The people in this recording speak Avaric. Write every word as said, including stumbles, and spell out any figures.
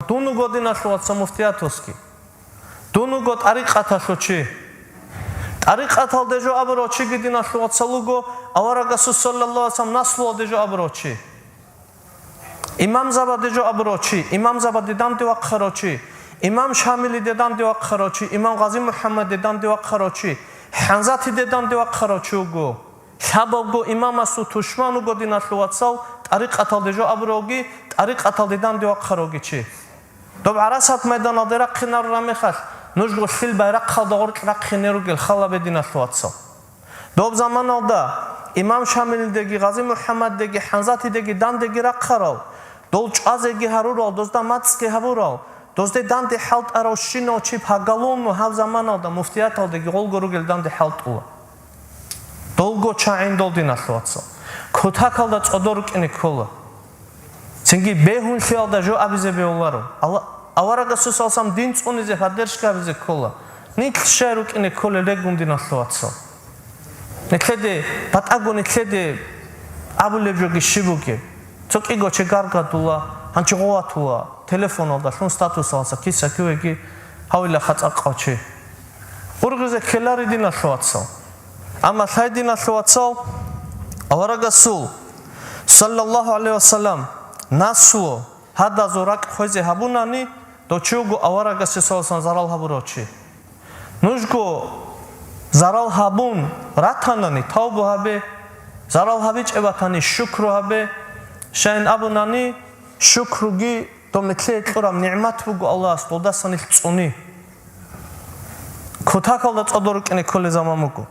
Дун вуго, диналъул вацал, муфтияталъги. Дун вуго тӀарикъаталъул чи. ТӀарикъаталде жо абурав чиги, диналъул вацал, вуго аварагасул саллаллагьу гӀалайгьи вассалам наслуялде жо абурав чи. Имамзабаде жо абурав чи, имамзабаде данде вахъарав чи, имам Шамилиде данде вахъарав чи, имам Гъази МухӀаммадиде данде вахъарав чи, ХӀанзатиде данде вахъарав чи вуго. Лъабавго имамасул тушман вуго, диналъул вацал, тӀарикъаталде жо абуравги, тӀарикъаталде данде вахъаравги чи. Доб ГӀарасат майданалде рахъинарураб мехалъ, нужго лъил байрахъалда гъоркь рахъине ругел халабе, диналъул вацал. Доб заманалда имам Шамилдеги, Гъази МухӀаммаддеги, ХӀанзатидеги дандеги рахъарал, дол чӀвазеги гьарурал, дозда мацӀги гьабурал, дозде данде хӀалтӀаравщинав чи поголовно гьаб заманалда муфтияталдеги гъолго ругел данде хӀалтӀула. Долго чагӀин дол, диналъул вацал. Кутакалда цӀодор рукӀине ккола. Цинги бегьунлъиялда жо абизе бегьуларо. Алла-, аварагасул саллаллагьу гӀалайгьи вассалам дин цӀунизе поддержка абизе ккола. Нилъ щай рукӀине кколел регун, диналъул вацал. Нилъеде, батӀаго нилъеде абулеб жоги щиб бугеб? Цо кӀиго чи гаргадула, гьанчи гъоватула, телефоналда лъун статусалдаса киса кивеги гьавила хацӀа къав чи. Ургъизе ккелари, диналъул вацал. Амма лъай, диналъул вацал, аварагасул, саллаллагьу гӀалайгьи вассалам, наслу гьадазул ракӀ хвезе гьабунани, дов чи вуго аварагасе саллаллагьу гӀалайгьи вассалам зарал гьабурав чи. Нужго зарал гьабун ратанани, тавба гьабе, зарал гьабичӀеб батани, шукру гьабе, щайин абунани, шукруги доб нилъее кьураб нигӀмат буго Аллагьас, долдаса нилъ цӀуни. Кутакалда цӀодор рукӀине кколел заман буго.